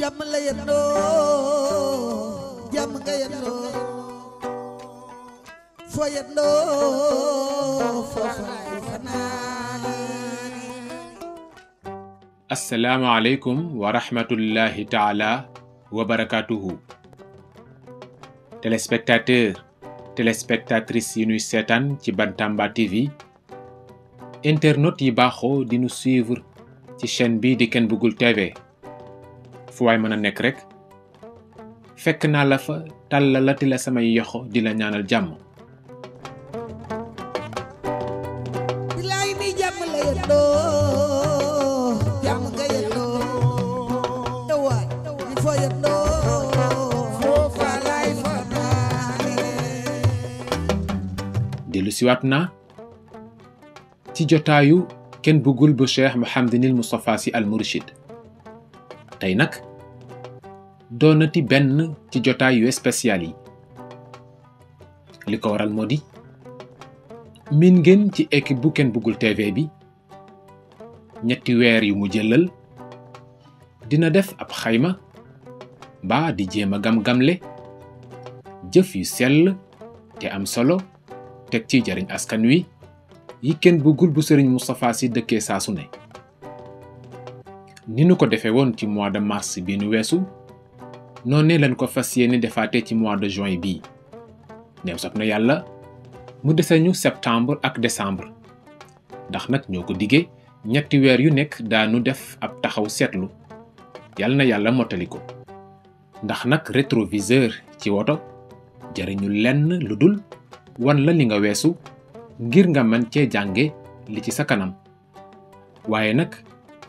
jàmm la yendoo jàmm nga yendoo foo yendoo foofaay fanaane. assalaamu aleykum wa rahmatullahi taala wa barakatuhu. Téléspectateurs, téléspectatrices yi ñuy seetaan ci Bantamba TV, internautes yi baaxoo di ñu suivre ci chaîne bi di Ken Bugul TV. fu waay mën a nekk rek fekk naa la fa tàllalati la samay yoxo di la ñaanal jàmm. bilaay ni jàmm la yendoo jàmm nga yendoo ewaay ni foo yendoo foofaay fanaane. dellu siwaat naa ci jotaayu Ken Bugul bu Cheikh Mouhamadinil Moustapha Sy Al Mourchid. tey nag doonati benn ci jotaay yu spécial yi li ko waral moo di min ngeen ci équipe bu Ken Bugul TV bi ñetti weer yu mu jëlal dina def ab xayma mbaa di jéem a gam-gamle jëf yu sell te am solo teg ci jariñ askan wi yi Ken Bugul bu Sëriñ Moustapha Sy dëkkee saa su ne. ni nu ko defee woon ci mois de mars bi nu weesu noonee lañ ko fas yéene defaatee ci mois de juin bii neem sob na yàlla mu dese ñu septembre ak décembre ndax nag ñoo ko diggee ñetti weer yu nekk daanu def ab taxaw seetlu yàlla na yàlla mottali ko ndax nag rétroviseur ci woto jariñu lenn lu dul wan la li nga weesu ngir nga mën cee jànge li ci sa kanam waaye nag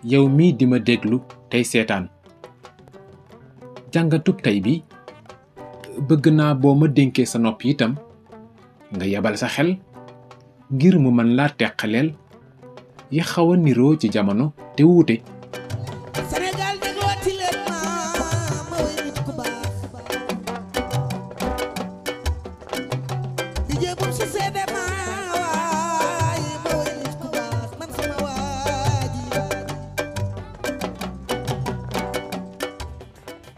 yow mii di ma déglu tey seetaan jàngatub tey bi bëgg naa boo ma dénkee sa nopp itam nga yebal sa xel ngir mu mën laa teqaleel yi xaw a niroo ci jamono te wuute. Sénégal déglooti leen ma woy nit ku baax di jéem si seede ma waay ma woy nit ku baax man sama waaji.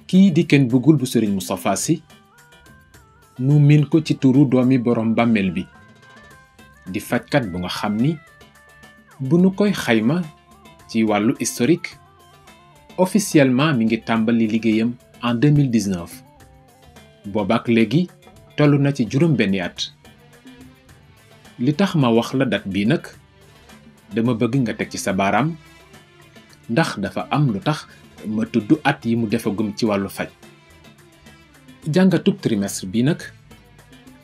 kii di Ken Bugul bu Sëriñ Moustapha Sy nu miin ko ci turu doomi borom bàmmeel bi di fajkat bu nga xam ni bu nu koy xayma ci wàllu historique officiellement mi ngi tàmbali liggéeyam en 2019 boobaak léegi toll na ci juróom benni at. li tax ma wax la date bii nag dama bëgg nga teg ci sa baaraam ndax dafa am lu tax ma tudd at yi mu defagum ci wàllu faj. jàngatub trimestre bi nag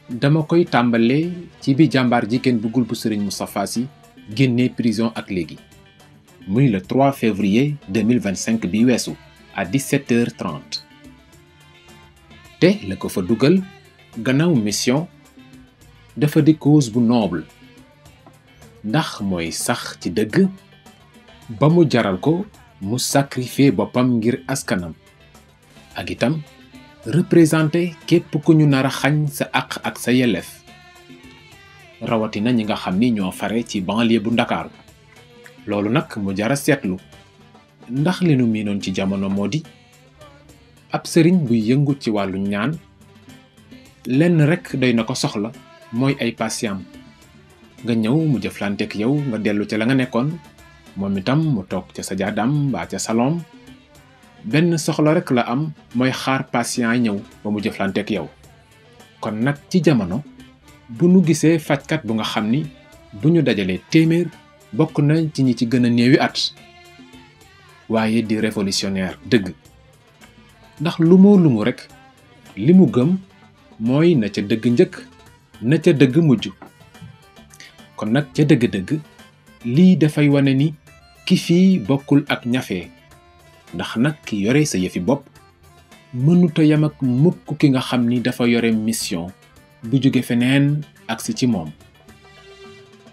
dama koy tàmbalee ci bi jàmbaar ji Ken Bugul bu Sëriñ Moustapha Sy génnee prison ak léegi muy le 3 février 2025 bi weesu à 17h30 te la ko fa dugal gannaaw mission dafa di cause bu noble ndax mooy sax ci dëgg ba mu jaral ko mu sacrifier boppam ngir askanam ak itam représenté képp ku ñu nar a xañ sa àq ak sa yelleef rawatina ñi nga xam ni ñoo fare ci banlieue bu Ndakaaru loolu nag mu jara seetlu ndax li nu miinoon ci jamono moo di ab sëriñ buy yëngu ci wàllu ñaan lenn rekk doy na ko soxla mooy ay patients nga ñëw mu jëflanteek yow nga dellu ca la nga nekkoon moom itam mu toog ca sa jaadam mbaa ca salon benn soxla rekk la am mooy xaar patient yi ñëw ba mu jëflanteek yow. kon nag ci jamono bu nu gisee fajkat bu nga xam ni bu ñu dajalee téeméer bokk na ci ñi ci gën a néewi at waaye di révolutionnaire dëgg ndax lu mu rekk li mu gëm mooy na ca dëgg njëkk na ca dëgg mujj. kon nag ca dëgg-dëgg lii dafay wane ni ki fii bokkul ak ñafee ndax nag ki yore sa yëfi bopp mënuta yam ak mukk ki nga xam ni dafa yore mission bu jóge feneen agsi ci moom.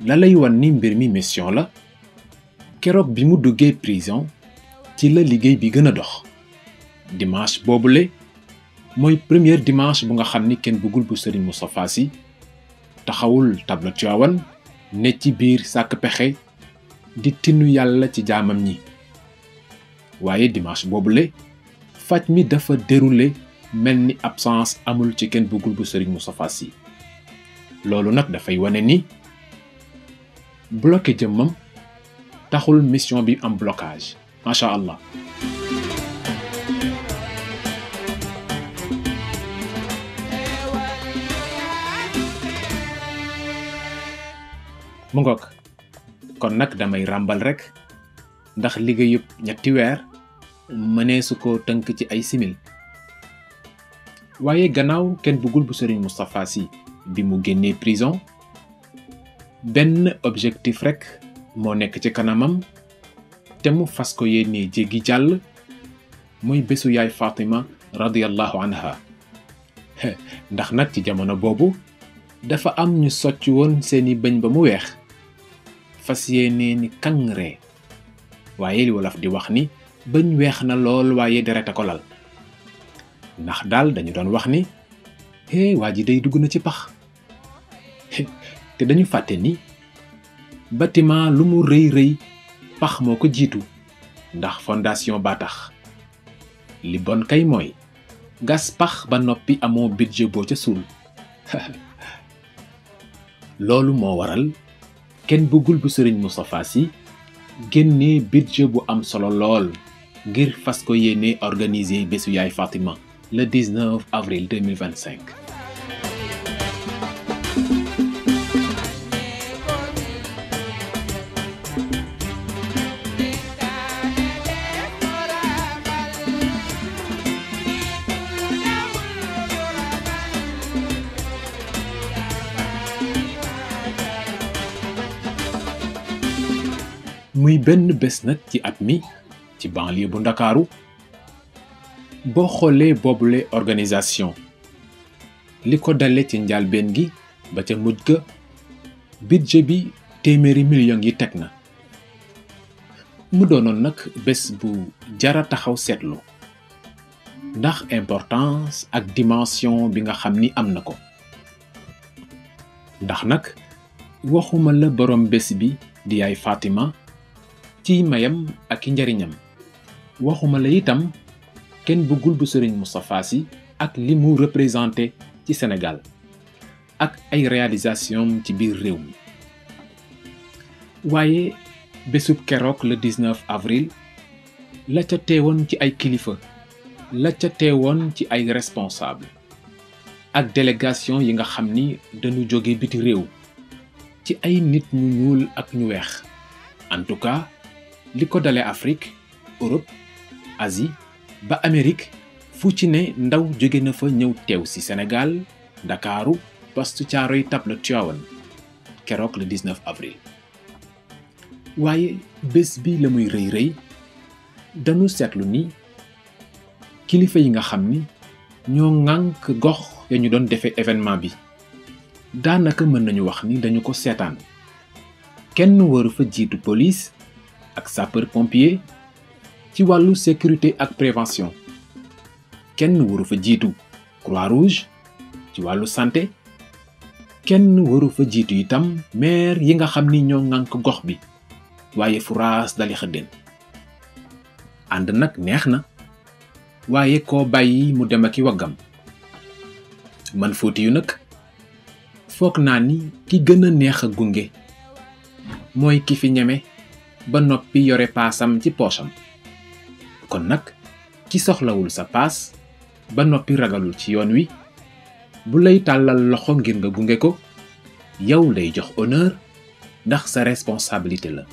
la lay wan ni mbir mi mission la keroog bi mu duggee prison ci la liggéey bi gën a dox. dimanche boobule mooy premier dimanche bu nga xam ni Ken Bugul bu Sëriñ Moustapha Sy taxawul tableau Tivaouane ne ci biir sàkk pexe di tinu yàlla ci jaamam ñi waaye dimanche boobule faj mi dafa déroulé mel ni absence amul ci Kenn Bëggul bu Serigne Moustapha Sy loolu nag dafay wane ni bloqué jëmmam taxul mission bi am blocage macha allah. mu ngoog kon nag damay ràmbal rekk ndax liggéeyub ñetti weer mënee su ko tënk ci ay simil waaye gannaaw Kenn Bëggul bu Serigne Moustapha Sy bi mu génnee prison benn objectif rekk moo nekk ci kanamam te mu fas ko yéenee jéggi jàll mooy bésu yaay Fatima radiyallahu anha ndax nag ci jamono boobu dafa am ñu socc woon seeni bëñ ba mu weex fas yéenee ni kangre waaye li wolof di wax ni bëñ weex na lool waaye deret a ko lal ndax daal dañu doon wax ni waa ji day dugg na ci pax te dañu fàtte ni bâtiment lu mu rëy rëy pax moo ko jiitu ndax fondation baa tax li bon kay mooy gas pax ba noppi amoo budget boo ca suul loolu moo waral Kenn Bëggul bu Serigne Moustapha Sy génnee budget bu am solo lool ngir fas ko yéene organiser bésu yaay Fatima le 19 avril 2025. muy benn bés nag ci at mi ci banlieue bu Ndakaaru boo xoolee boobule organisation li ko dale ci njàlbeen gi ba ca mujj ga budget bi téeméeri millions yi teg na mu doonoon nag bés bu jara taxaw seetlu ndax importance ak dimension bi nga xam ni am na ko ndax nag waxuma la borom bés bi di yaay Fatima ci mayam ak i njariñam waxuma la itam Kenn Bëggul bu Serigne Moustapha Sy ak li mu représenté ci Sénégal ak ay réalisation ci biir réew mi waaye bésub keroog le 19 avril la ca teewoon ci ay kilifa la ca teewoon ci ay responsable ak délégation yi nga xam ni dañu jóge biti réew ci ay nit ñu ñuul ak ñu weex en tout cas li ko dale Afrique Europe Asie ba Amérique fu ci ne ndaw jóge na fa ñëw teew ci Sénégal Ndakaaru Poste Thiaroye Table Tivaouane keroog le 19 avril waaye bés bi la muy rëy rëy dañu seetlu ni kilifa yi nga xam ni ñoo ŋànk gox ya ñu doon defee événement bi daanaka mën nañu wax ni dañu ko seetaan kenn waru fa jiitu police ak sapeur pompier ci wàllu sécurité ak prévention kenn waru fa jiitu Croix-Rouge ci wàllu santé kenn waru fa jiitu itam maire yi nga xam ni ñoo ŋànk gox bi waaye furaas dali xëddeen ànd nag neex na waaye koo bàyyi mu dem ak i waggam man Fouti yu nag foog naa ni ki gën a neex a gunge mooy ki fi ñeme ba noppi yore paasam ci poosam kon nag ki soxlawul sa paas ba noppi ragalul ci yoon wi bu lay tàllal loxo ngir nga gunge ko yow lay jox honneur ndax sa responsabilité la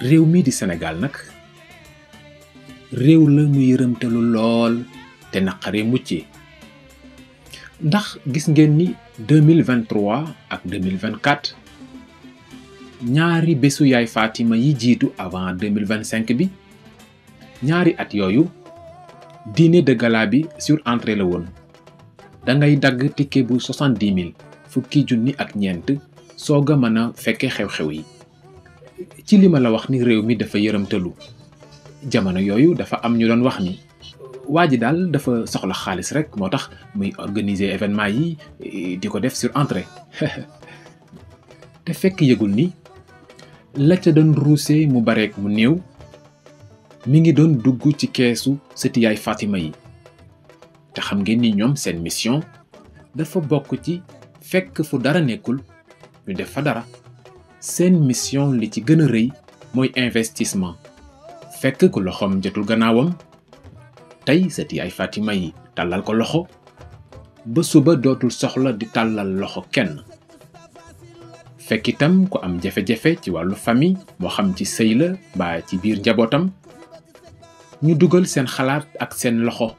réew mi di Sénégal nag réew la mu yërëmtalu lool te naqare muccee ndax gis ngeen ni 2023 ak 2024 ñaari bésu yaay Fatima yi jiitu avant 2025 bi ñaari at yooyu dîner de gala bi sur entrée la woon dangay dagg ticket bu 70 000 fukki junni ak ñeent soog a mën a fekke xew-xew yi ci li ma la wax ni réew mi dafa yërëmtalu jamono yooyu dafa am ñu doon wax ni waa ji daal dafa soxla xaalis rek moo tax muy organiser événement yi di ko def sur entrée te fekk yëgul ni la ca doon ruusee mu bareek mu néew mi ngi doon dugg ci keesu sëti yaay Fatima yi te xam ngeen ni ñoom seen mission dafa bokk ci fekk fu dara nekkul ñu def fa dara. seen mission li ci gën a rëy mooy investissement fekk ku loxoom jotul gannaawam tey sëti yaay Fatima yi tàllal ko loxo ba suba dootul soxla di tàllal loxo kenn. fekk itam ku am jafe-jafe ci wàllu famille moo xam ci sëy la mbaa ci biir njabootam ñu dugal seen xalaat ak seen loxo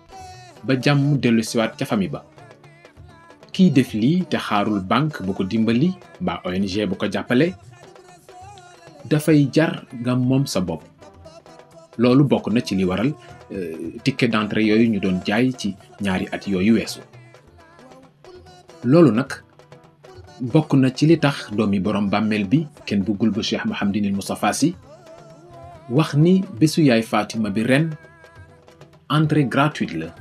ba jàmm dellusiwaat ca famille ba. kiy def lii te xaarul banque bu ko dimbali mbaa ONG bu ko jàppale dafay jar nga moom sa bopp. loolu bokk na ci li waral ticket d'entrée yooyu ñu doon jaay ci ñaari at yooyu weesu. loolu nag bokk na ci li tax doomi borom bàmmeel bi kenn bëggul bu Cheikh Mouhamadinil Moustapha Sy wax ni bésu yaay Fatima bi ren entrée gratuite la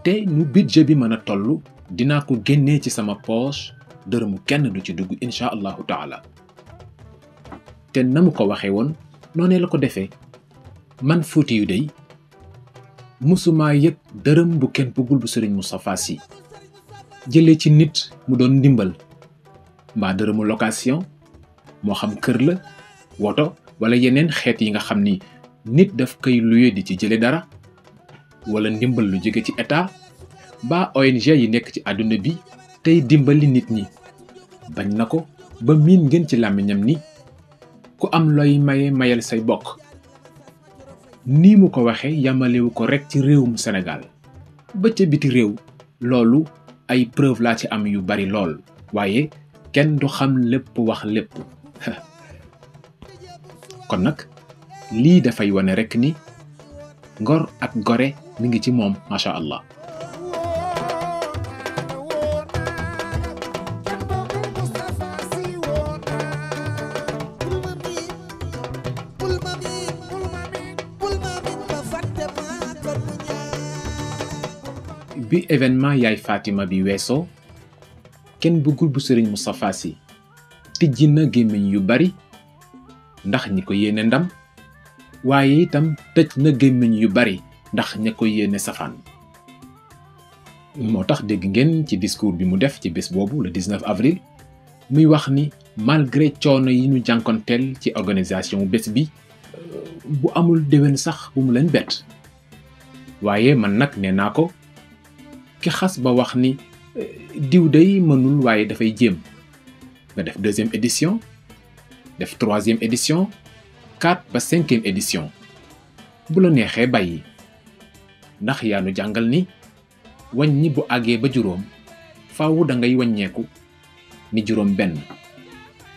te nu budget bi mën a toll dinaa ko génnee ci sama poche dërëmu kenn du ci dugg incha allahu taala. te na mu ko waxee woon noonee la ko defee. man Fuuti yu dey musumaa yëg dërëm bu kenn bëggul bu Sëriñ Moustapha Sy jëlee ci nit mu doon ndimbal mbaa dërëmu location moo xam kër la woto wala yeneen xeet yi nga xam ni nit daf koy luye di ci jële dara wala ndimbal lu jóge ci état mbaa ONG yi nekk ci àdduna bi tey dimbali nit ñi bañ na ko ba miin ngeen ci làmmiñam ni ku am looy maye mayal say bokk. nii mu ko waxee yamalewu ko rekk ci réewum Sénégal ba ca biti réew. loolu ay preuve laa ci am yu bari lool waaye kenn du xam lépp wax lépp kon nag lii dafay wane rekk ni ngor ak gore mi ngi ci moom macha allah. bi événement yaay Fatima bi weesoo kenn bëggul bu Sëriñ Moustapha Sy tijji na gémmiñ yu bari ndax ñi ko yéene ndam waaye itam tëj na gémmiñ yu bari ndax ña ko yéene safaan. moo tax dégg ngeen ci discours bi mu def ci bés boobu le 19 avril muy wax ni malgré coono yi ñu jànkonteel ci organisation bés bi bu amul déwén sax bu mu leen bett waaye man nag nee naa ko ki xas ba wax ni diw day mënul waaye dafay jéem nga def 2e édition def 3e édition 4 ba 5e édition bu la neexee bàyyi ndax yaa nu jàngal ni wàññi bu àggee ba juróom faaw da ngay wàññeeku ni juróom benn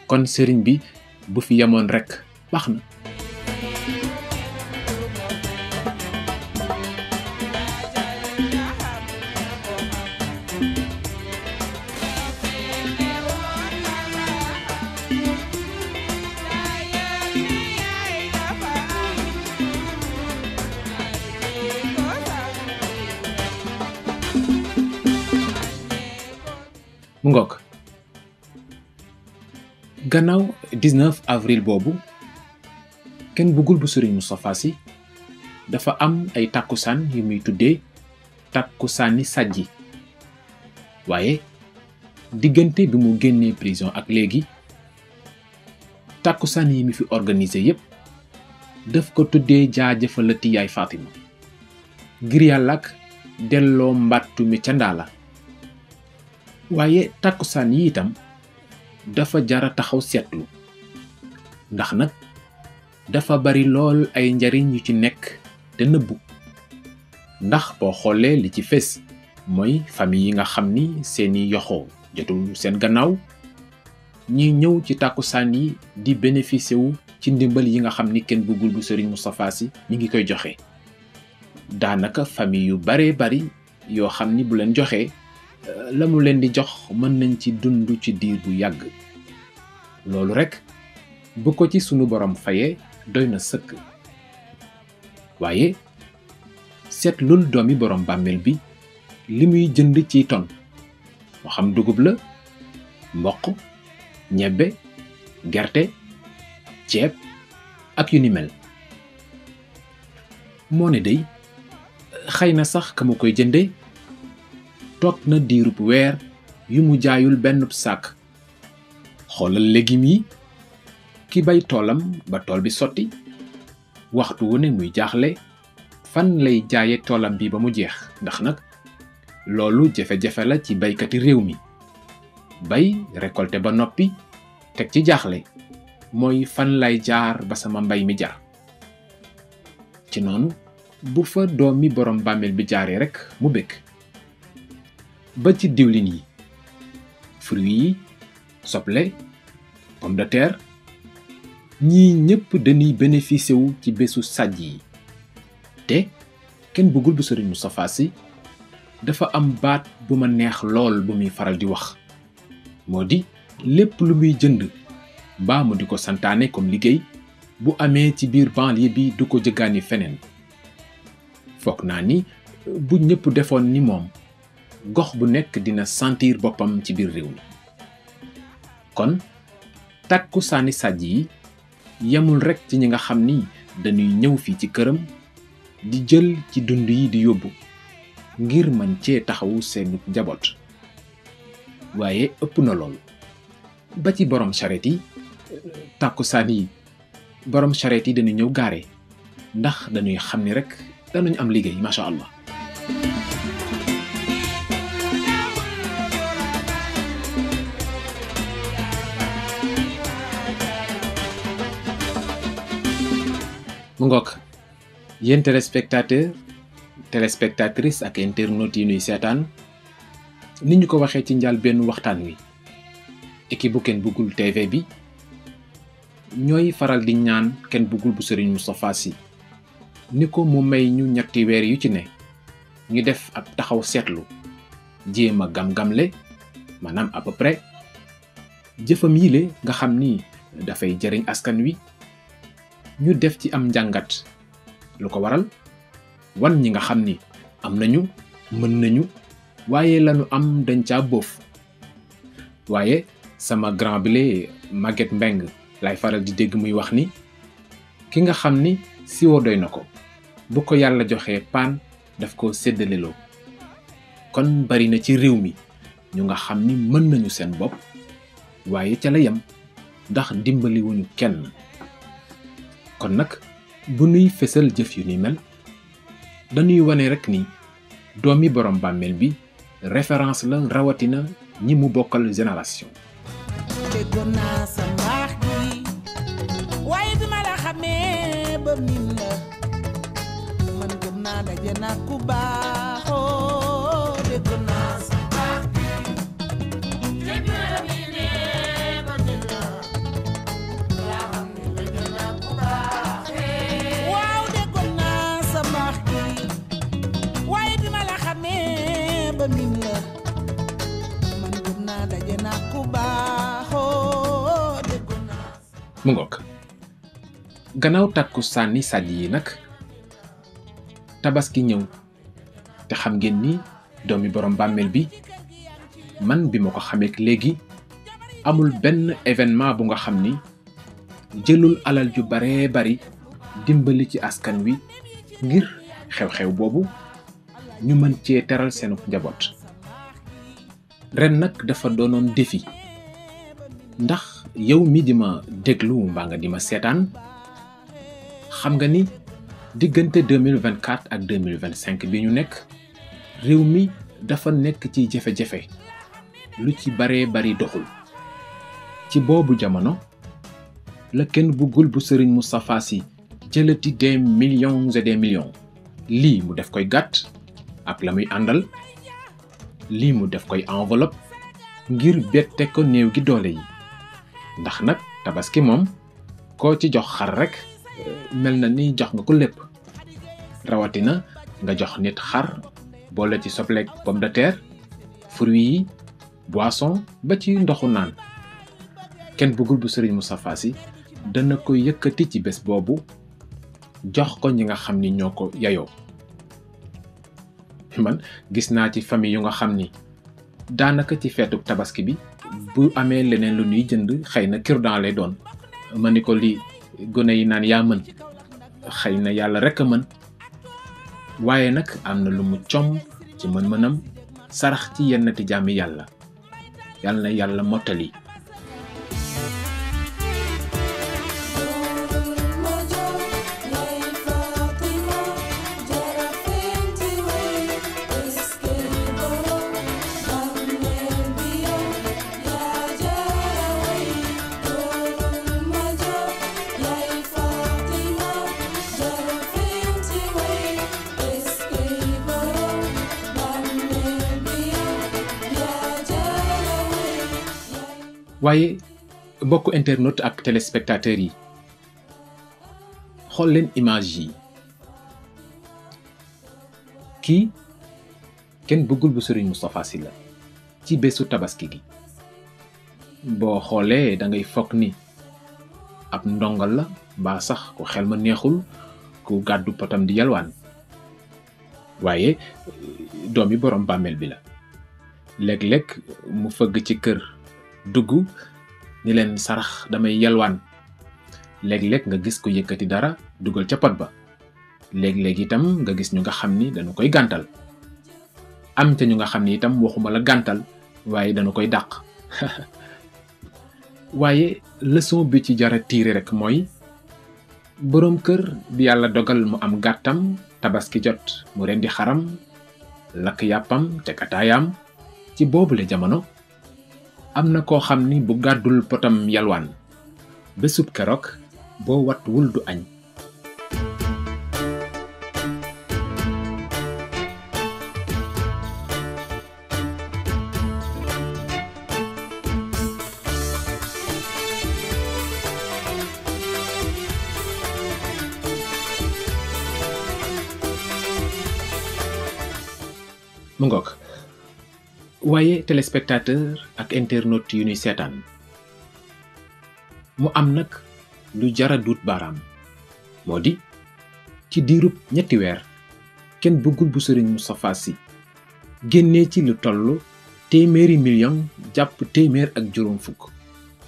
kon sëriñ bi bu fi yemoon rekk baax na. mu ngoog gannaaw 19 avril boobu kenn bëggul bu Sëriñ Moustapha Sy dafa am ay takkusaan yu muy tuddee takkusaani sàjji waaye diggante bi mu génnee prison ak léegi takkusaan yi mi fi organisé yépp daf ko tuddee jaajëfalati yaay Fatima ngir yàlla ak delloo mbàttu mi ca ndaa la waaye takkusaan yi itam dafa jara taxaw seetlu ndax nag dafa bari lool ay njariñ yu ci nekk te nëbbu ndax boo xoolee li ci fés mooy famille yi nga xam ni seeni yoxo jotul seen gannaaw ñi ñëw ci takkusaan yi di bénéficier wu ci ndimbal yi nga xam ni kenn bëggul bu Sëriñ Moustapha Sy mi ngi koy joxe daanaka famille yu baree bari yoo xam ni bu leen joxee la mu leen di jox mën nañ ci dund ci diir bu yàgg loolu rekk bu ko ci sunu borom fayee doy na sëkk waaye seetlul doomi borom bàmmeel bi li muy jënd ci ton moo xam dugub la mboq ñebbe gerte ceeb ak yu ni mel moo ne day xëy na sax ka mu koy jënde toog na diirub weer yu mu jaayul benn sàkk. xoolal légumes yi ki bay toolam ba tool bi sotti waxtu wu ne muy jaaxle fan lay jaaye toolam bi ba mu jeex, ndax nag loolu jafe-jafe la ci baykati réew mi. bay récolté ba noppi teg ci jaaxle mooy fan lay jaar ba sama mbay mi jar. ci noonu bu fa doomi borom bàmmeel bi jaaree rekk mu bëgg. ba ci diwlin yi, fruits yi, soble, pomme de terre, ñii ñépp dañuy bénéficié wu ci bésu sàjj yi. te kenn bëggul bu Sëriñ Moustapha Sy dafa am baat bu ma neex lool bu muy faral di wax, moo di lépp lu muy jënd mbaa mu di ko santaane comme liggéey bu amee ci biir banlieue bi du ko jëggaani feneen. foog naa ni bu ñépp defoon ni moom, gox bu nekk dina sentir boppam ci biir réew mi. kon takku saani sàjj yi yemul rekk ci ñi nga xam ni dañuy ñëw fii ci këram di jël ci dund yi di yóbbu ngir mën cee taxawu seenu njaboot, waaye ëpp na loolu. ba ci borom charrette yi, tàkkusaan yi borom charrette yi dañuy ñëw gaare ndax dañuy xam ni rekk danañ am liggéey, macha allah. mu ngoog yéen téléspectatrices ak internautes yi nuy seetaan, ni ñu ko waxee ci njaal benn waxtaan wi, équipe bu Kenn Bëggul TV bi ñooy faral di ñaan Kenn Bëggul bu Sëriñ Moustapha Sy ni ko mu may ñu ñetti weer yu ci ne ñu def ab taxaw seetlu, jéem a gam-gamle maanaam à peu près jëfam yile nga xam ni dafay jëriñ askan wi, ñu def ci am njàngat lu ko waral, wan ñi nga xam ni am nañu, mën nañu, waaye lañu am dañ caa boof. waaye sama grand bile Maguette Mbeng lay faral di dégg muy wax ni ki nga xam ni siwo doy na ko, bu ko yàlla joxee paan daf ko séddaleloo. kon bari na ci réew mi ñu nga xam ni mën nañu seen bopp waaye ca la yem ndax dimbaliwuñu kenn. kon nag bu nuy fësal jëf yu ni mel dañuy wane rekk ni doomi borom bàmmeel bi référence la, rawatina ñi mu bokkal génération. déggoon naa sa mbaax gi waaye bi ma la xamee ba min la man gëm naa daje naa ku baaxoo. déggoon naa sa mbaax gi te bi ma la miinee ba min la laa xam ne daje naa ku baaxee. waaw déggoon naa sa mbaax gi waaye bi ma la xamee ba min la man gëm naa daje naa ku baaxoo. déggoon naa. mu ngoog gannaaw takku sànni sàjj yi nag tabaski ñëw, te xam ngeen ni doomi borom bàmmeel bi man bi ma ko xamee léegi amul benn événement bu nga xam ni jëlul alal ju baree bari dimbali ci askan wi ngir xew-xew boobu ñu mën cee teral seenu njaboot. ren nag dafa doonoon défi, ndax yow mi di ma déglu mbaa nga di ma seetaan xam nga ni diggante 2024 ak 2025 bi ñu nekk réew mi dafa nekk ci jafe-jafe, lu ci baree bari doxul. ci boobu jamono la Kenn Bëggul bu Sëriñ Moustapha Sy jëlati des millions et des millions. lii mu def koy gàtt ak la muy àndal, lii mu def koy enveloppe ngir bette ko néew gi doole yi. ndax nag tabaski moom koo ci jox xar rekk mel na ni jox nga ko lépp, rawatina nga jox nit xar boole ci sobleek pomme de terre, fruits yi, boisson ba ci ndoxu naan. Kenn Bëggul bu Sëriñ Moustapha Sy dana ko yëkkati ci bés boobu jox ko ñi nga xam ni ñoo ko yayoo. man gis naa ci famille yu nga xam ni daanaka ci feetu tabaski bi bu amee leneen lu ñuy jënd xëy na cure-dent lay doon. ma ni ko li gone yi naan yaa mën, xëy na yàlla rekk a mën, waaye nag am na lu mu com ci mën-mënam sarax ci yennati jaami yàlla yàlla na yàlla mottali. waaye mbokku internautes ak téléspectateurs yi xool leen image yi kii kenn bëggul bu Serigne Moustapha Sy la ci bésu tabaski gi boo xoolee da ngay foog ni ab ndongal la ba sax ku xel ma neexul ku gàddu potam di yalwaan waaye doomi borom bàmmeel bi la léeg-léeg mu fëgg ci kër dugg ni leen sarax damay yalwaan léeg-léeg nga gis ko yëkkati dara dugal ca pot ba léeg-léeg itam nga gis ñu nga xam ni dañu koy gàntal am te ñu nga xam ni itam waxuma la gàntal waaye dañu koy dàq waaye leçon bi ci jara tiire rek mooy boroom kër bi yàlla dogal mu am gàttam tabaski jot mu rendi xaram lakk yàppam te kataayam ci boobule jamono am na koo xam ni bu gàddul potam yalwaan bésub keroog boo wattuwul du añ. mu ngoog waaye téléspectateur ak internaute yu ñuy seetaan mu am nag lu jara duut baaraam moo di ci diirub ñetti weer kenn bëggul bu Serigne Moustapha Sy génnee ci lu toll téeméeri million jàpp téeméer ak juróom fukk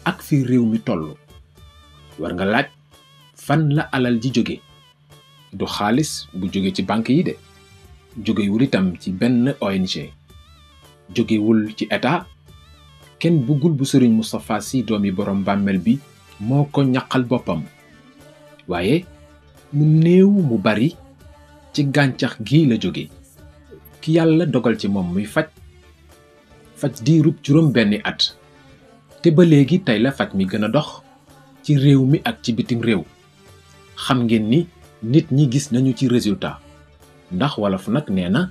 ak fi réew mi toll war nga laaj fan la alal ji jóge du xaalis bu jóge ci banque yi de jógewul itam ci benn ONG jógewul ci état kenn bëggul bu Serigne Moustapha Sy doomi borom bàmmeel bi moo ko ñaqal boppam waaye mu néew mu bari ci gàncax gi la jóge ki yàlla dogal ci moom muy faj diirub juróom benni at te ba léegi tey la faj mi gën a dox ci réew mi ak ci bitim réew xam ngeen ni nit ñi gis nañu ci résultat ndax wolof nag nee na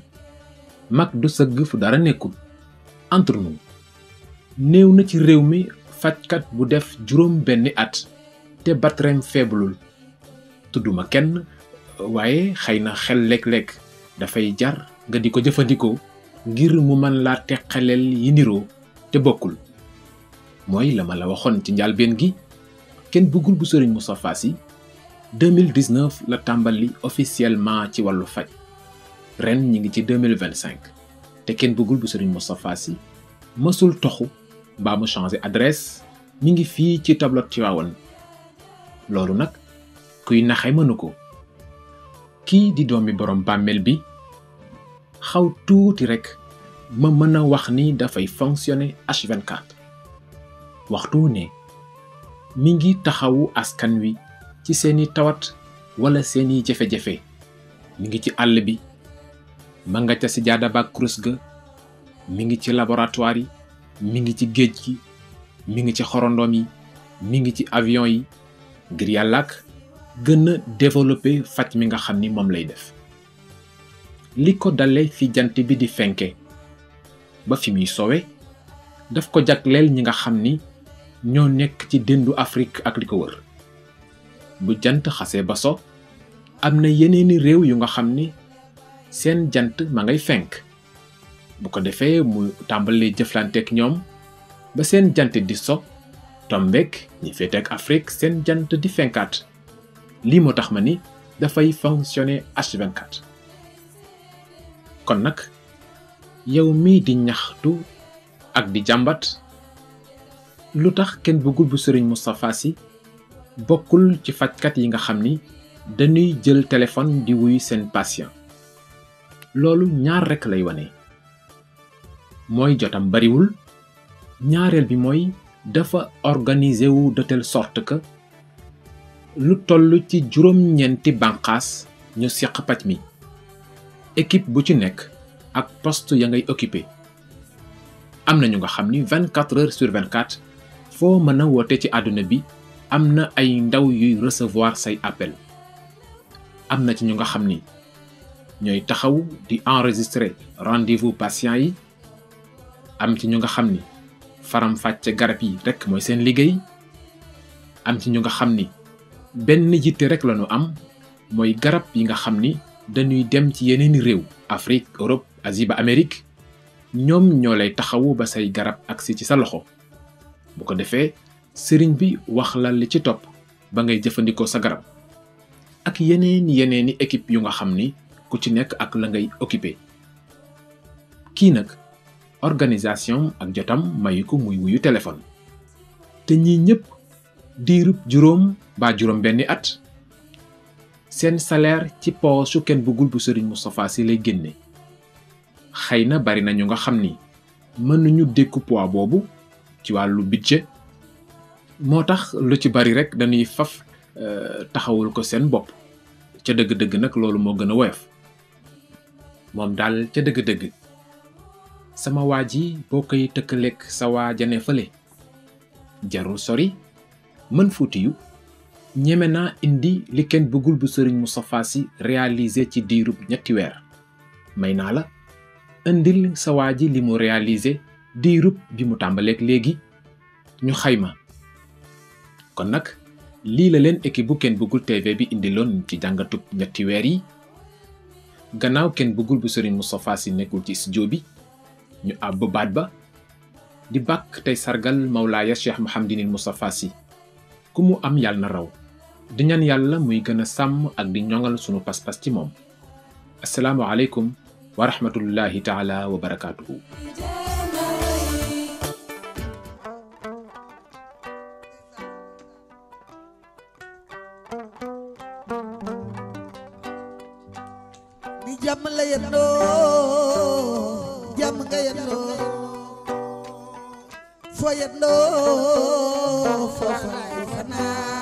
mag du sëgg fu dara nekkul entre nous néew na ci réew mi fajkat bu def juróom benni at te batreem feeblul tudduma kenn waaye xëy na xel léeg-léeg dafay jar nga di ko jëfandikoo ngir mu mën laa teqaleel yi niroo te bokkul mooy la ma la waxoon ci njàlbeen gi kenn bëggul bu Serigne Moustapha Sy 2019 la tàmbali officiellement ci wàllu faj ren ñi ngi ci 2025 te kenn bëggul bu Serigne Moustapha Sy mësul toxu mbaa mu changé adresse mi ngi fii ci tableau Tivaouane loolu nag kuy naxe mënu ko kii di doomi borom bàmmeel bi xaw tuuti rek ma mën a wax ni dafay fonctionner H24 waxtu ne mi ngi taxawu askan wi ci seeni tawat wala seeni jafe-jafe mi ngi ci àll bi ma nga ca si jaada ba kurus ga mi ngi ci laboratoire yi mi ngi ci géej gi mi ngi ci xorondom yi mi ngi ci avion yi ngir yàlla ak gën a développer faj mi nga xam ni moom lay def li ko dale fi jant bi di fenke ba fi muy sowe daf ko jagleel ñi nga xam ni ñoo nekk ci dëndu Afrique ak li ko wër bu jant xasee ba so am na yeneeni réew yu nga xam ni seen jant ma ngay fenk bu ko defee mu tàmbalee jëflanteek ñoom ba seen jant di so tombeek ñi féeteek Afrique seen jant di fenkaat lii moo tax ma ni dafay fonctionner H24 kon nag yow mii di ñaxtu ak di jàmbat lu tax kenn bëggul bu Serigne Moustapha Sy bokkul ci fajkat yi nga xam ni dañuy jël téléphone di wuyu seen patient loolu ñaar rekk lay wane mooy jotam bariwul ñaareel bi mooy dafa organisé wu de telle sorte que lu toll ci juróom-ñeenti bànqaas ñu seq paj mi équipe bu ci nekk ak poste ya ngay occupé am na ñu nga xam ni 24 heures sur 24 foo mën a woote ci àdduna bi am na ay ndaw yuy recevoir say appel am na ci ñu nga xam ni ñooy taxaw di enregistrer rendez-vous patient yi am ci ñu nga xam ni faram-fàcce garab yi rekk mooy seen liggéey am ci ñu nga xam ni benn yitte rekk lañu am mooy garab yi nga xam ni dañuy dem ci yeneeni réew Afrique Europe Asie ba Amérique ñoom ñoo lay taxawu ba say garab agsi ci sa loxo bu ko defee sëriñ bi wax la li ci topp ba ngay jëfandikoo sa garab ak yeneeni équipe yu nga xam ni ku ci nekk ak la ngay occupé kii nag organisation ak jotam mayu ko muy wuyu téléphone te ñii ñépp diirub juróom ba juróom benni at seen salaire ci poosu Kenn Bëggul bu Sëriñ Moustapha Sy lay génne xëy na bari na ñu nga xam ni mënuñu dékku poids boobu ci wàllu budget moo tax lu ci bari rek dañuy faf taxawul ko seen bopp ca dëgg-dëgg nag loolu moo gën a woyof moom daal ca dëgg-dëgg sama waa ji boo koy tëkkaleeg sa waa jane fële jarul sori mën fuutiyu ñeme naa indi li Kenn Bëggul bu Sëriñ Moustapha Sy réalisé ci diirub 3 weer may naa la indil sa waa ji li mu réalisé diirub bi mu tàmbaleeg léegi ñu xayma kon nag lii la leen équipe bu Kenn Bëggul TV bi indiloon ci jàngatub 3 weer yi gannaaw Kenn Bëggul bu Sëriñ Moustapha Sy nekkul ci studio bi ñu àbb baat ba di bàkk tey sargal Mawlaaya Cheikh Mouhamadinil Moustapha Sy ku mu am yàlla na raw di ñaan yàlla muy gën a sàmm ak di ñoŋal sunu pas-pas ci moom assalaamu aleykum wa rahmatullahi taala wa barakaatuhu di jàmm la yendoo jàmm nga yendoo foo yendoo foo fanaan